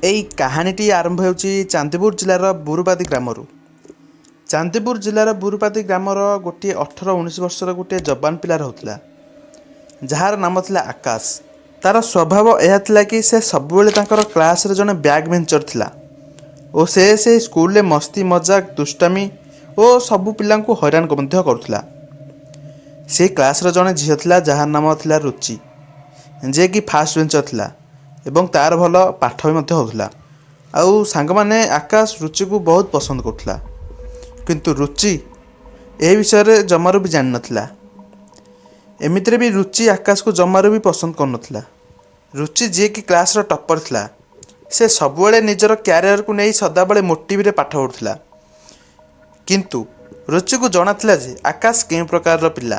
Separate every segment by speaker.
Speaker 1: ଏଇ କାହାଣୀଟି ଆରମ୍ଭ ହେଉଛି ଚାନ୍ଦିପୁର ଜିଲ୍ଲାର ବୁରୁପାଦି ଗ୍ରାମରୁ। ଚାନ୍ଦିପୁର ଜିଲ୍ଲାର ବୁରୁପାଦି ଗ୍ରାମର ଗୋଟିଏ 18-19 ବର୍ଷର ଗୋଟିଏ ଯବାନ ପିଲା ରହୁଥିଲା, ଯାହାର ନାମ ଥିଲା ଆକାଶ। ତା'ର ସ୍ୱଭାବ ଏହା ଥିଲା କି ସେ ସବୁବେଳେ ତାଙ୍କର କ୍ଲାସ୍ରେ ଜଣେ ବ୍ୟାକ୍ ବେଞ୍ଚର ଥିଲା ଓ ସେ ସେହି ସ୍କୁଲରେ ମସ୍ତି, ମଜାକ, ଦୁଷ୍ଟାମି ଓ ସବୁ ପିଲାଙ୍କୁ ହଇରାଣ ମଧ୍ୟ କରୁଥିଲା। ସେ କ୍ଲାସ୍ର ଜଣେ ଝିଅ ଥିଲା, ଯାହାର ନାମ ଥିଲା ରୁଚି, ଯିଏକି ଫାଷ୍ଟ ବେଞ୍ଚର ଥିଲା ଏବଂ ତା'ର ଭଲ ପାଠ ବି ମଧ୍ୟ ହେଉଥିଲା। ଆଉ ସାଙ୍ଗମାନେ ଆକାଶ ରୁଚିକୁ ବହୁତ ପସନ୍ଦ କରୁଥିଲା, କିନ୍ତୁ ରୁଚି ଏହି ବିଷୟରେ ଜମାରୁ ବି ଜାଣିନଥିଲା। ଏମିତିରେ ବି ରୁଚି ଆକାଶକୁ ଜମାରୁ ବି ପସନ୍ଦ କରୁନଥିଲା। ରୁଚି, ଯିଏକି କ୍ଲାସ୍ର ଟପ୍ପର ଥିଲା, ସେ ସବୁବେଳେ ନିଜର କ୍ୟାରିୟରକୁ ନେଇ ସଦାବେଳେ ମୋଟିଭରେ ପାଠ ପଢ଼ୁଥିଲା। କିନ୍ତୁ ରୁଚିକୁ ଜଣାଥିଲା ଯେ ଆକାଶ କେଉଁ ପ୍ରକାରର ପିଲା।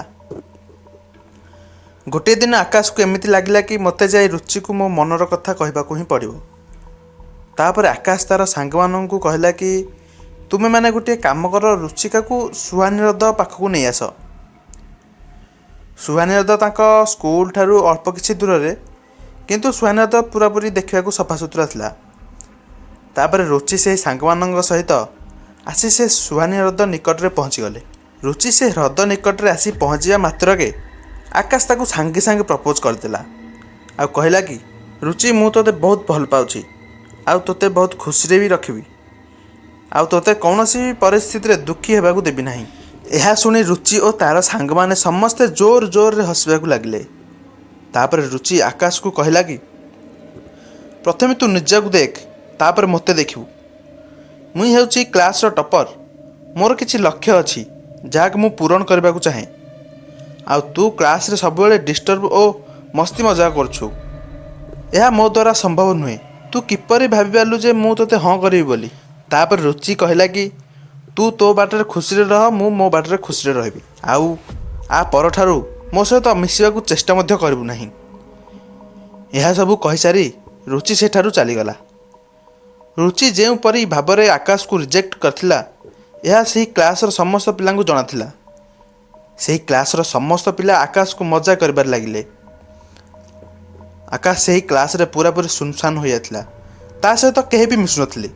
Speaker 1: ଗୋଟିଏ ଦିନ ଆକାଶକୁ ଏମିତି ଲାଗିଲା କି ମୋତେ ଯାଇ ରୁଚିକୁ ମୋ ମନର କଥା କହିବାକୁ ହିଁ ପଡ଼ିବ। ତାପରେ ଆକାଶ ତା'ର ସାଙ୍ଗମାନଙ୍କୁ କହିଲା କି ତୁମେମାନେ ଗୋଟିଏ କାମ କର, ରୁଚିକାକୁ ସୁହାନୀ ହ୍ରଦ ପାଖକୁ ନେଇ ଆସ। ସୁହାନୀ ହ୍ରଦ ତାଙ୍କ ସ୍କୁଲ ଠାରୁ ଅଳ୍ପ କିଛି ଦୂରରେ, କିନ୍ତୁ ସୁହାନୀ ହ୍ରଦ ପୁରାପୁରି ଦେଖିବାକୁ ସଫାସୁତୁରା ଥିଲା। ତାପରେ ରୁଚି ସେହି ସାଙ୍ଗମାନଙ୍କ ସହିତ ଆସି ସେ ସୁହାନୀ ହ୍ରଦ ନିକଟରେ ପହଞ୍ଚିଗଲେ। ରୁଚି ସେ ହ୍ରଦ ନିକଟରେ ଆସି ପହଞ୍ଚିବା ମାତ୍ରକେ ଆକାଶ ତାକୁ ସାଙ୍ଗେ ସାଙ୍ଗେ ପ୍ରପୋଜ୍ କରିଦେଲା ଆଉ କହିଲା କି, ରୁଚି, ମୁଁ ତୋତେ ବହୁତ ଭଲ ପାଉଛି ଆଉ ତୋତେ ବହୁତ ଖୁସିରେ ବି ରଖିବି ଆଉ ତୋତେ କୌଣସି ବି ପରିସ୍ଥିତିରେ ଦୁଃଖୀ ହେବାକୁ ଦେବି ନାହିଁ। ଏହା ଶୁଣି ରୁଚି ଓ ତା'ର ସାଙ୍ଗମାନେ ସମସ୍ତେ ଜୋର ଜୋରରେ ହସିବାକୁ ଲାଗିଲେ। ତାପରେ ରୁଚି ଆକାଶକୁ କହିଲା କି, ପ୍ରଥମେ ତୁ ନିଜକୁ ଦେଖ, ତାପରେ ମୋତେ ଦେଖିବୁ। ମୁଁ ହେଉଛି କ୍ଲାସ୍ର ଟପ୍ପର। ମୋର କିଛି ଲକ୍ଷ୍ୟ ଅଛି, ଯାହାକୁ ମୁଁ ପୂରଣ କରିବାକୁ ଚାହେଁ। ଆଉ ତୁ କ୍ଲାସ୍ରେ ସବୁବେଳେ ଡିଷ୍ଟର୍ବ ଓ ମସ୍ତି ମଜା କରୁଛୁ। ଏହା ମୋ ଦ୍ୱାରା ସମ୍ଭବ ନୁହେଁ। ତୁ କିପରି ଭାବିପାରିଲୁ ଯେ ମୁଁ ତୋତେ ହଁ କରିବି ବୋଲି? ତାପରେ ରୁଚି କହିଲା କି, ତୁ ତୋ ବାଟରେ ଖୁସିରେ ରହ, ମୁଁ ମୋ ବାଟରେ ଖୁସିରେ ରହିବି ଆଉ ଆ ପରଠାରୁ ମୋ ସହିତ ମିଶିବାକୁ ଚେଷ୍ଟା ମଧ୍ୟ କରିବୁ ନାହିଁ। ଏହା ସବୁ କହିସାରି ରୁଚି ସେଠାରୁ ଚାଲିଗଲା। ରୁଚି ଯେଉଁପରି ଭାବରେ ଆକାଶକୁ ରିଜେକ୍ଟ କରିଥିଲା, ଏହା ସେହି କ୍ଲାସ୍ର ସମସ୍ତ ପିଲାଙ୍କୁ ଜଣାଥିଲା। ସେହି କ୍ଲାସ୍ର ସମସ୍ତ ପିଲା ଆକାଶକୁ ମଜା କରିବାରେ ଲାଗିଲେ। ଆକାଶ ସେହି କ୍ଲାସ୍ରେ ପୁରାପୁରି ସୁନସାନ ହୋଇଯାଇଥିଲା। ତା ସହିତ କେହି ବି ମିଶୁନଥିଲେ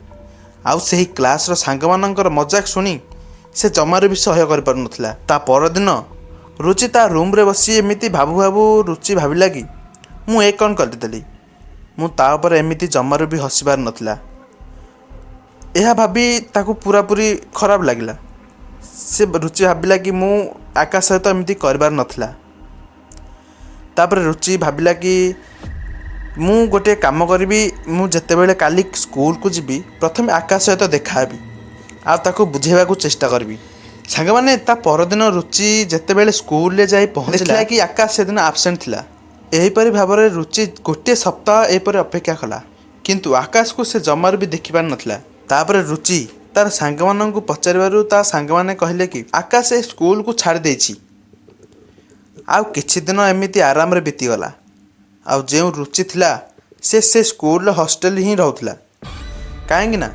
Speaker 1: ଆଉ ସେହି କ୍ଲାସ୍ର ସାଙ୍ଗମାନଙ୍କର ମଜାକ ଶୁଣି ସେ ଜମାରୁ ବି ସହ୍ୟ କରିପାରୁନଥିଲା। ତା ପରଦିନ ରୁଚି ତା ରୁମ୍ରେ ବସି ଏମିତି ଭାବୁ ଭାବୁ ରୁଚି ଭାବିଲା କି ମୁଁ ଏ କ'ଣ କରିଦେଲି? ମୁଁ ତା ଉପରେ ଏମିତି ଜମାରୁ ବି ହସିବାର ନଥିଲା। ଏହା ଭାବି ତାକୁ ପୁରାପୁରି ଖରାପ ଲାଗିଲା। ସେ ରୁଚି ଭାବିଲା କି ମୁଁ ଆକାଶ ସହିତ ଏମିତି କରିବାର ନଥିଲା। ତାପରେ ରୁଚି ଭାବିଲା କି ମୁଁ ଗୋଟିଏ କାମ କରିବି। ମୁଁ ଯେତେବେଳେ କାଲି ସ୍କୁଲକୁ ଯିବି, ପ୍ରଥମେ ଆକାଶ ସହିତ ଦେଖାହେବି ଆଉ ତାକୁ ବୁଝେଇବାକୁ ଚେଷ୍ଟା କରିବି। ସାଙ୍ଗମାନେ, ତା ପରଦିନ ରୁଚି ଯେତେବେଳେ ସ୍କୁଲରେ ଯାଇ ପହଞ୍ଚିଲା କି ଆକାଶ ସେଦିନ ଆବସେଣ୍ଟ ଥିଲା। ଏହିପରି ଭାବରେ ରୁଚି ଗୋଟିଏ ସପ୍ତାହ ଏହିପରି ଅପେକ୍ଷା କଲା, କିନ୍ତୁ ଆକାଶକୁ ସେ ଜମାରୁ ବି ଦେଖିପାରିନଥିଲା। ତାପରେ ରୁଚି ତାର ସାଙ୍ଗମାନଙ୍କୁ ପଚାରିବାରୁ ତା ସାଙ୍ଗମାନେ କହିଲେ କି ଆକାଶ ଏ ସ୍କୁଲକୁ ଛାଡ଼ି ଦେଇଛି। ଆଉ କିଛି ଦିନ ଏମିତି ଆରାମରେ ବିତିଗଲା। ଆଉ ଯେଉଁ ରୁଚି ଥିଲା, ସେ ସେ ସ୍କୁଲର ହଷ୍ଟେଲରେ ହିଁ ରହୁଥିଲା, କାହିଁକି ନା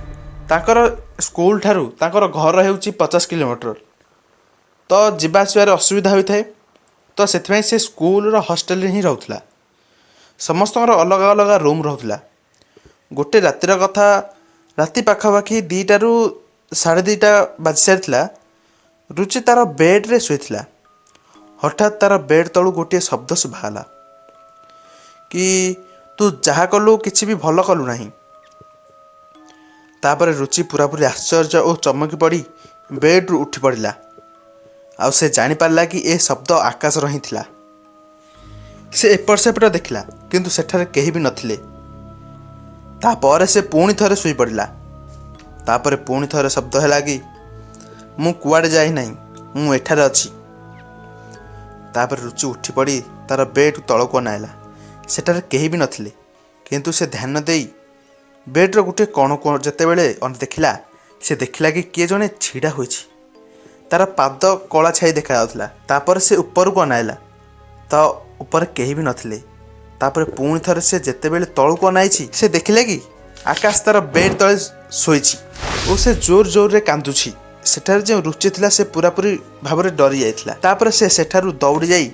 Speaker 1: ତାଙ୍କର ସ୍କୁଲ ଠାରୁ ତାଙ୍କର ଘର ହେଉଛି 50 କିଲୋମିଟର। ତ ଯିବା ଆସିବାରେ ଅସୁବିଧା ହୋଇଥାଏ, ତ ସେଥିପାଇଁ ସେ ସ୍କୁଲର ହଷ୍ଟେଲରେ ହିଁ ରହୁଥିଲା। ସମସ୍ତଙ୍କର ଅଲଗା ଅଲଗା ରୁମ୍ ରହୁଥିଲା। ଗୋଟେ ରାତିର କଥା, ରାତି ପାଖାପାଖି 2ଟାରୁ 2:30 ବାଜି ସାରିଥିଲା। ରୁଚି ତା'ର ବେଡ଼୍ରେ ଶୋଇଥିଲା। ହଠାତ୍ ତା'ର ବେଡ଼୍ ତଳୁ ଗୋଟିଏ ଶବ୍ଦ ଶୁଭାଗଲା କି, ତୁ ଯାହା କଲୁ କିଛି ବି ଭଲ କଲୁ ନାହିଁ। ତାପରେ ରୁଚି ପୁରାପୁରି ଆଶ୍ଚର୍ଯ୍ୟ ଓ ଚମକି ପଡ଼ି ବେଡ଼୍ରୁ ଉଠି ପଡ଼ିଲା ଆଉ ସେ ଜାଣିପାରିଲା କି ଏ ଶବ୍ଦ ଆକାଶର ହିଁ ଥିଲା। ସେ ଏପଟ ସେପଟ ଦେଖିଲା, କିନ୍ତୁ ସେଠାରେ କେହି ବି ନଥିଲେ। ତାପରେ ସେ ପୁଣି ଥରେ ଶୋଇପଡ଼ିଲା। ତାପରେ ପୁଣି ଥରେ ଶବ୍ଦ ହେଲା କି, ମୁଁ କୁଆଡ଼େ ଯାଇନାହିଁ, ମୁଁ ଏଠାରେ ଅଛି। ତାପରେ ରୁଚି ଉଠି ପଡ଼ି ତାର ବେଡ଼୍ ତଳକୁ ଅନାଇଲା। ସେଠାରେ କେହି ବି ନଥିଲେ, କିନ୍ତୁ ସେ ଧ୍ୟାନ ଦେଇ ବେଡ଼୍ର ଗୋଟିଏ କଣକୁ ଯେତେବେଳେ ଦେଖିଲା, ସେ ଦେଖିଲା କି କିଏ ଜଣେ ଛିଡ଼ା ହୋଇଛି। ତାର ପାଦ କଳା ଛାଇ ଦେଖାଯାଉଥିଲା। ତାପରେ ସେ ଉପରକୁ ଅନାଇଲା ତ ଉପରେ କେହି ବି ନଥିଲେ। ତାପରେ ପୁଣି ଥରେ ସେ ଯେତେବେଳେ ତଳକୁ ଅନାଇଛି, ସେ ଦେଖିଲେ କି ଆକାଶ ତାର ବେଡ଼୍ ତଳେ ଶୋଇଛି ଓ ସେ ଜୋର ଜୋରରେ କାନ୍ଦୁଛି। ସେଠାରେ ଯେଉଁ ରୁଚି ଥିଲା, ସେ ପୁରାପୁରି ଭାବରେ ଡରି ଯାଇଥିଲା। ତାପରେ ସେ ସେଠାରୁ ଦୌଡ଼ି ଯାଇ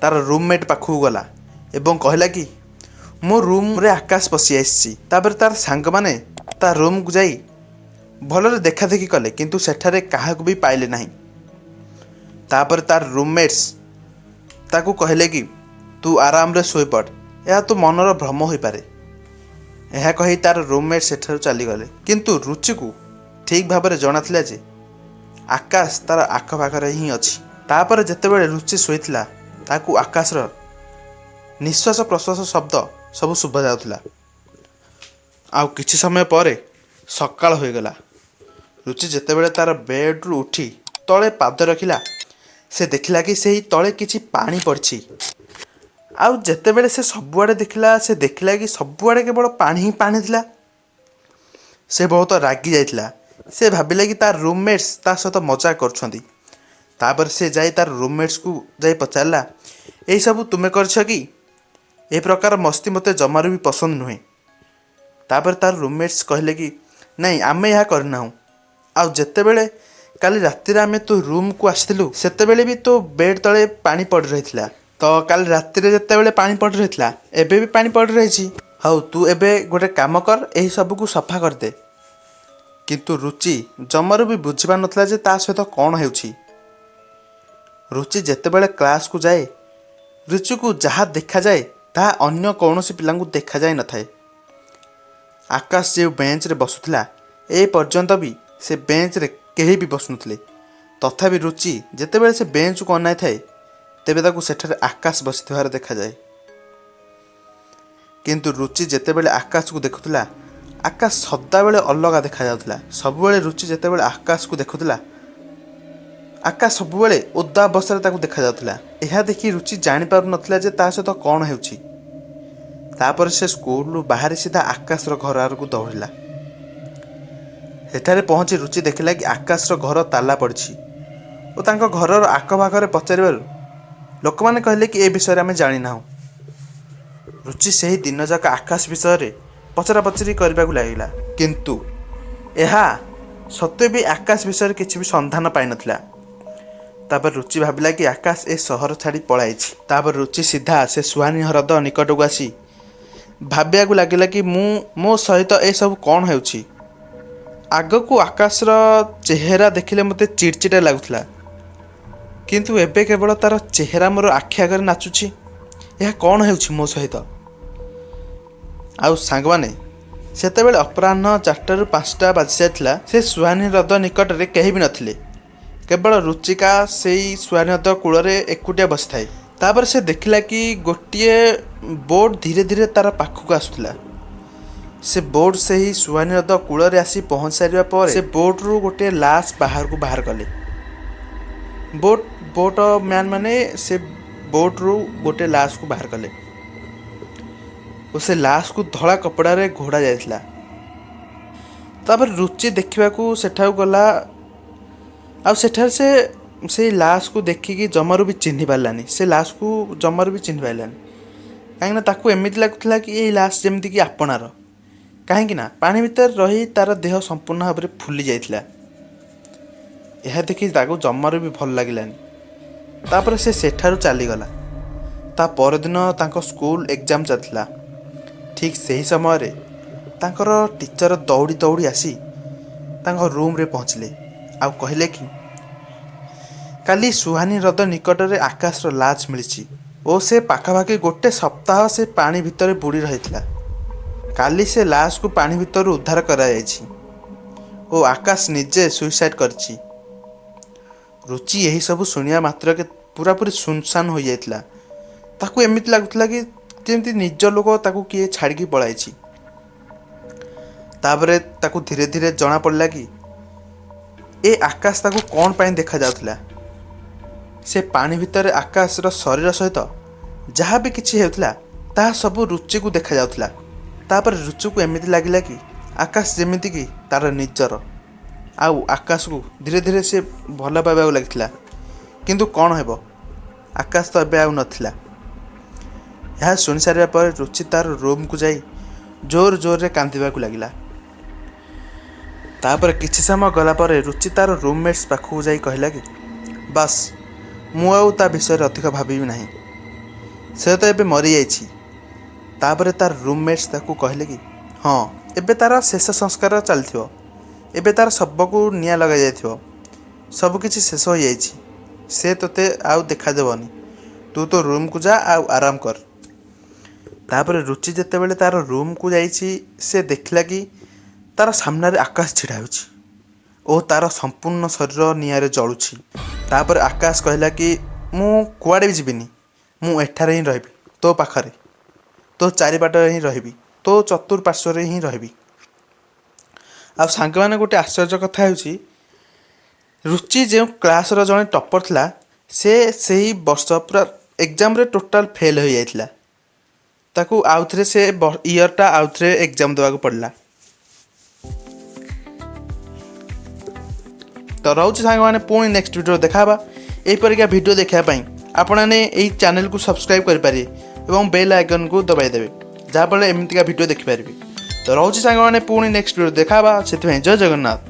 Speaker 1: ତାର ରୁମ୍ମେଟ୍ ପାଖକୁ ଗଲା ଏବଂ କହିଲା କି, ମୋ ରୁମ୍ରେ ଆକାଶ ପଶି ଆସିଛି। ତାପରେ ତାର ସାଙ୍ଗମାନେ ତା ରୁମ୍କୁ ଯାଇ ଭଲରେ ଦେଖାଦେଖି କଲେ, କିନ୍ତୁ ସେଠାରେ କାହାକୁ ବି ପାଇଲେ ନାହିଁ। ତାପରେ ତାର ରୁମ୍ମେଟ୍ସ ତାକୁ କହିଲେ କି ତୁ ଆରାମରେ ଶୋଇପଡ଼, ଏହା ତୋ ମନର ଭ୍ରମ ହୋଇପାରେ। ଏହା କହି ତାର ରୁମ୍ମେଟ୍ ସେଠାରୁ ଚାଲିଗଲେ। କିନ୍ତୁ ରୁଚିକୁ ଠିକ୍ ଭାବରେ ଜଣାଥିଲା ଯେ ଆକାଶ ତାର ଆଖପାଖରେ ହିଁ ଅଛି। ତାପରେ ଯେତେବେଳେ ରୁଚି ଶୋଇଥିଲା, ତାକୁ ଆକାଶର ନିଶ୍ୱାସ ପ୍ରଶ୍ୱାସ ଶବ୍ଦ ସବୁ ଶୁଭା ଯାଉଥିଲା। ଆଉ କିଛି ସମୟ ପରେ ସକାଳ ହୋଇଗଲା। ରୁଚି ଯେତେବେଳେ ତାର ବେଡ଼୍ରୁ ଉଠି ତଳେ ପାଦ ରଖିଲା, ସେ ଦେଖିଲା କି ସେହି ତଳେ କିଛି ପାଣି ପଡ଼ିଛି। ଆଉ ଯେତେବେଳେ ସେ ସବୁଆଡ଼େ ଦେଖିଲା, ସେ ଦେଖିଲା କି ସବୁଆଡ଼େ କେବଳ ପାଣି ହିଁ ପାଣି ଥିଲା। ସେ ବହୁତ ରାଗି ଯାଇଥିଲା। ସେ ଭାବିଲା କି ତାର ରୁମ୍ମେଟ୍ସ ତା ସହିତ ମଜା କରୁଛନ୍ତି। ତାପରେ ସେ ଯାଇ ତାର ରୁମ୍ମେଟ୍ସକୁ ଯାଇ ପଚାରିଲା, "ଏହିସବୁ ତୁମେ କରିଛ କି? ଏ ପ୍ରକାର ମସ୍ତି ମୋତେ ଜମାରୁ ବି ପସନ୍ଦ ନୁହେଁ।" ତାପରେ ତାର ରୁମ୍ମେଟ୍ସ କହିଲେ କି ନାଇଁ, ଆମେ ଏହା କରିନାହୁଁ। ଆଉ ଯେତେବେଳେ କାଲି ରାତିରେ ଆମେ ତୋ ରୁମ୍କୁ ଆସିଥିଲୁ, ସେତେବେଳେ ବି ତୋ ବେଡ଼୍ ତଳେ ପାଣି ପଡ଼ି ରହିଥିଲା। ତ କାଲି ରାତିରେ ଯେତେବେଳେ ପାଣି ପଡ଼ି ରହିଥିଲା, ଏବେ ବି ପାଣି ପଡ଼ି ରହିଛି। ହଉ, ତୁ ଏବେ ଗୋଟେ କାମ କର, ଏହି ସବୁକୁ ସଫା କରିଦେ। କିନ୍ତୁ ରୁଚି ଜମାରୁ ବି ବୁଝିପାରୁନଥିଲା ଯେ ତା ସହିତ କ'ଣ ହେଉଛି। ରୁଚି ଯେତେବେଳେ କ୍ଲାସ୍କୁ ଯାଏ, ରୁଚିକୁ ଯାହା ଦେଖାଯାଏ ତାହା ଅନ୍ୟ କୌଣସି ପିଲାଙ୍କୁ ଦେଖାଯାଇ ନଥାଏ। ଆକାଶ ଯେଉଁ ବେଞ୍ଚରେ ବସୁଥିଲା, ଏ ପର୍ଯ୍ୟନ୍ତ ବି ସେ ବେଞ୍ଚରେ କେହି ବି ବସୁନଥିଲେ। ତଥାପି ରୁଚି ଯେତେବେଳେ ସେ ବେଞ୍ଚକୁ ଅନାଇଥାଏ, ତେବେ ତାକୁ ସେଠାରେ ଆକାଶ ବସିଥିବାର ଦେଖାଯାଏ। କିନ୍ତୁ ରୁଚି ଯେତେବେଳେ ଆକାଶକୁ ଦେଖୁଥିଲା, ଆକାଶ ସଦାବେଳେ ଅଲଗା ଦେଖାଯାଉଥିଲା। ସବୁବେଳେ ରୁଚି ଯେତେବେଳେ ଆକାଶକୁ ଦେଖୁଥିଲା, ଆକାଶ ସବୁବେଳେ ଓଦା ଅବସ୍ଥାରେ ତାକୁ ଦେଖାଯାଉଥିଲା। ଏହା ଦେଖି ରୁଚି ଜାଣିପାରୁନଥିଲା ଯେ ତା ସହିତ କ'ଣ ହେଉଛି। ତାପରେ ସେ ସ୍କୁଲରୁ ବାହାରି ସିଧା ଆକାଶର ଘର ଆଡ଼କୁ ଦୌଡ଼ିଲା। ସେଠାରେ ପହଞ୍ଚି ରୁଚି ଦେଖିଲା କି ଆକାଶର ଘର ତାଲା ପଡ଼ିଛି ଓ ତାଙ୍କ ଘରର ଆଖପାଖରେ ପଚାରିବାରୁ ଲୋକମାନେ କହିଲେ କି ଏ ବିଷୟରେ ଆମେ ଜାଣିନାହୁଁ। ରୁଚି ସେହି ଦିନଯାକ ଆକାଶ ବିଷୟରେ ପଚରା ପଚରି କରିବାକୁ ଲାଗିଲା, କିନ୍ତୁ ଏହା ସତ୍ତ୍ୱେ ବି ଆକାଶ ବିଷୟରେ କିଛି ବି ସନ୍ଧାନ ପାଇନଥିଲା। ତାପରେ ରୁଚି ଭାବିଲା କି ଆକାଶ ଏ ସହର ଛାଡ଼ି ପଳାଇଛି। ତାପରେ ରୁଚି ସିଧା ସେ ସୁହାନୀ ହ୍ରଦ ନିକଟକୁ ଆସି ଭାବିବାକୁ ଲାଗିଲା କି ମୁଁ ମୋ ସହିତ ଏସବୁ କ'ଣ ହେଉଛି? ଆଗକୁ ଆକାଶର ଚେହେରା ଦେଖିଲେ ମୋତେ ଚିଡ଼ଚିଡ଼ା ଲାଗୁଥିଲା, କିନ୍ତୁ ଏବେ କେବଳ ତାର ଚେହେରା ମୋର ଆଖି ଆଗରେ ନାଚୁଛି। ଏହା କ'ଣ ହେଉଛି ମୋ ସହିତ? ଆଉ ସାଙ୍ଗମାନେ, ସେତେବେଳେ ଅପରାହ୍ନ 4ଟାରୁ 5ଟା ବାଜିଯାଇଥିଲା। ସେ ସୁହାନୀ ହ୍ରଦ ନିକଟରେ କେହି ବି ନଥିଲେ। କେବଳ ରୁଚିକା ସେଇ ସୁହାନୀ ହ୍ରଦ କୂଳରେ ଏକୁଟିଆ ବସିଥାଏ। ତାପରେ ସେ ଦେଖିଲା କି ଗୋଟିଏ ବୋଟ୍ ଧୀରେ ଧୀରେ ତାର ପାଖକୁ ଆସୁଥିଲା। ସେ ବୋଟ୍ ସେହି ସୁହାନୀ ହ୍ରଦ କୂଳରେ ଆସି ପହଞ୍ଚି ସାରିବା ପରେ ସେ ବୋଟ୍ରୁ ଗୋଟିଏ ଲାସ୍ ବାହାରକୁ ବାହାର କଲେ। ବୋଟ୍ ବୋଟ୍ ମ୍ୟାନ୍ ମାନେ ସେ ବୋଟ୍ରୁ ଗୋଟିଏ ଲାସ୍କୁ ବାହାର କଲେ ଓ ସେ ଲାସ୍କୁ ଧଳା କପଡ଼ାରେ ଘୋଡ଼ା ଯାଇଥିଲା। ତାପରେ ରୁଚି ଦେଖିବାକୁ ସେଠାକୁ ଗଲା ଆଉ ସେଠାରେ ସେ ସେଇ ଲାସ୍କୁ ଦେଖିକି ଜମାରୁ ବି ଚିହ୍ନି ପାରିଲାନି। ସେ ଲାସ୍କୁ ଜମାରୁ ବି ଚିହ୍ନି ପାରିଲାନି, କାହିଁକିନା ତାକୁ ଏମିତି ଲାଗୁଥିଲା କି ଏଇ ଲାସ୍ ଯେମିତିକି ଆପଣାର, କାହିଁକି ନା ପାଣି ଭିତରେ ରହି ତାର ଦେହ ସମ୍ପୂର୍ଣ୍ଣ ଭାବରେ ଫୁଲି ଯାଇଥିଲା। ଏହା ଦେଖି ତାକୁ ଜମାରୁ ବି ଭଲ ଲାଗିଲାନି। ତାପରେ ସେ ସେଠାରୁ ଚାଲିଗଲା। ତା ପରଦିନ ତାଙ୍କ ସ୍କୁଲ ଏକ୍ଜାମ୍ ଚାଲିଥିଲା। ଠିକ୍ ସେହି ସମୟରେ ତାଙ୍କର ଟିଚର ଦୌଡ଼ି ଦୌଡ଼ି ଆସି ତାଙ୍କ ରୁମ୍ରେ ପହଞ୍ଚିଲେ ଆଉ କହିଲେ କି କାଲି ସୁହାନୀ ହ୍ରଦ ନିକଟରେ ଆକାଶର ଲାସ୍ ମିଳିଛି ଓ ସେ ପାଖାପାଖି ଗୋଟେ ସପ୍ତାହ ସେ ପାଣି ଭିତରେ ବୁଡ଼ି ରହିଥିଲା। କାଲି ସେ ଲାସ୍କୁ ପାଣି ଭିତରୁ ଉଦ୍ଧାର କରାଯାଇଛି ଓ ଆକାଶ ନିଜେ ସୁଇସାଇଡ଼୍ କରିଛି। ରୁଚି ଏହିସବୁ ଶୁଣିବା ମାତ୍ରକେ ପୁରାପୁରି ସୁନସାନ ହୋଇଯାଇଥିଲା। ତାକୁ ଏମିତି ଲାଗୁଥିଲା କି ଯେମିତି ନିଜ ଲୋକ ତାକୁ କିଏ ଛାଡ଼ିକି ପଳାଇଛି। ତାପରେ ତାକୁ ଧୀରେ ଧୀରେ ଜଣାପଡ଼ିଲା କି ଏ ଆକାଶ ତାକୁ କ'ଣ ପାଇଁ ଦେଖାଯାଉଥିଲା। ସେ ପାଣି ଭିତରେ ଆକାଶର ଶରୀର ସହିତ ଯାହା ବି କିଛି ହେଉଥିଲା, ତାହା ସବୁ ରୁଚିକୁ ଦେଖାଯାଉଥିଲା। ତାପରେ ରୁଚିକୁ ଏମିତି ଲାଗିଲା କି ଆକାଶ ଯେମିତିକି ତାର ନିଜର ଆଉ ଆକାଶକୁ ଧୀରେ ଧୀରେ ସେ ଭଲ ପାଇବାକୁ ଲାଗିଥିଲା। କିନ୍ତୁ କ'ଣ ହେବ, ଆକାଶ ତ ଏବେ ଆଉ ନଥିଲା। ଏହା ଶୁଣି ସାରିବା ପରେ ରୁଚି ତାର ରୁମ୍କୁ ଯାଇ ଜୋର ଜୋରରେ କାନ୍ଦିବାକୁ ଲାଗିଲା। ତାପରେ କିଛି ସମୟ ଗଲା ପରେ ରୁଚି ତାର ରୁମ୍ମେଟ୍ସ ପାଖକୁ ଯାଇ କହିଲା କି ବାସ୍, ମୁଁ ଆଉ ତା ବିଷୟରେ ଅଧିକ ଭାବିବି ନାହିଁ। ସେ ତ ଏବେ ମରିଯାଇଛି। ତାପରେ ତାର ରୁମ୍ମେଟ୍ସ ତାକୁ କହିଲେ କି ହଁ, ଏବେ ତାର ଶେଷ ସଂସ୍କାର ଚାଲିଥିବ, ଏବେ ତାର ଶବକୁ ନିଆଁ ଲଗାଯାଇଥିବ, ସବୁକିଛି ଶେଷ ହୋଇଯାଇଛି, ସେ ତୋତେ ଆଉ ଦେଖାଦେବନି, ତୁ ତୋ ରୁମ୍କୁ ଯା ଆଉ ଆରାମ କର। ତାପରେ ରୁଚି ଯେତେବେଳେ ତାର ରୁମ୍କୁ ଯାଇଛି, ସେ ଦେଖିଲା କି ତାର ସାମ୍ନାରେ ଆକାଶ ଛିଡ଼ା ହେଉଛି ଓ ତାର ସମ୍ପୂର୍ଣ୍ଣ ଶରୀର ନିଆଁରେ ଜଳୁଛି। ତାପରେ ଆକାଶ କହିଲା କି ମୁଁ କୁଆଡ଼େ ବି ଯିବିନି, ମୁଁ ଏଠାରେ ହିଁ ରହିବି, ତୋ ପାଖରେ, ତୋ ଚାରିପାଟରେ ହିଁ ରହିବି, ତୋ ଚତୁଃପାର୍ଶ୍ୱରେ ହିଁ ରହିବି। ଆଉ ସାଙ୍ଗମାନେ, ଗୋଟେ ଆଶ୍ଚର୍ଯ୍ୟ କଥା ହେଉଛି, ରୁଚି ଯେଉଁ କ୍ଲାସ୍ର ଜଣେ ଟପର୍ ଥିଲା, ସେ ସେହି ବର୍ଷ ପୁରା ଏକ୍ଜାମ୍ରେ ଟୋଟାଲ୍ ଫେଲ୍ ହୋଇଯାଇଥିଲା। ତାକୁ ଆଉଥରେ ସେ ଇୟର୍ଟା ଆଉଥରେ ଏକ୍ଜାମ୍ ଦେବାକୁ ପଡ଼ିଲା। ତ ରହୁଛି ସାଙ୍ଗମାନେ, ପୁଣି ନେକ୍ସଟ ଭିଡ଼ିଓ ଦେଖା ହେବା। ଏହିପରିକା ଭିଡ଼ିଓ ଦେଖିବା ପାଇଁ ଆପଣମାନେ ଏହି ଚ୍ୟାନେଲକୁ ସବସ୍କ୍ରାଇବ୍ କରିପାରିବେ ଏବଂ ବେଲ୍ ଆଇକନ୍କୁ ଦବାଇ ଦେବେ, ଯାହାଫଳରେ ଏମିତିକା ଭିଡ଼ିଓ ଦେଖିପାରିବେ। ତ ରହୁଛି ସାଙ୍ଗମାନେ, ପୁଣି ନେକ୍ସଟ ଭିଡ଼ିଓ ଦେଖା ହେବା। ସେଥିପାଇଁ ଜୟ ଜଗନ୍ନାଥ।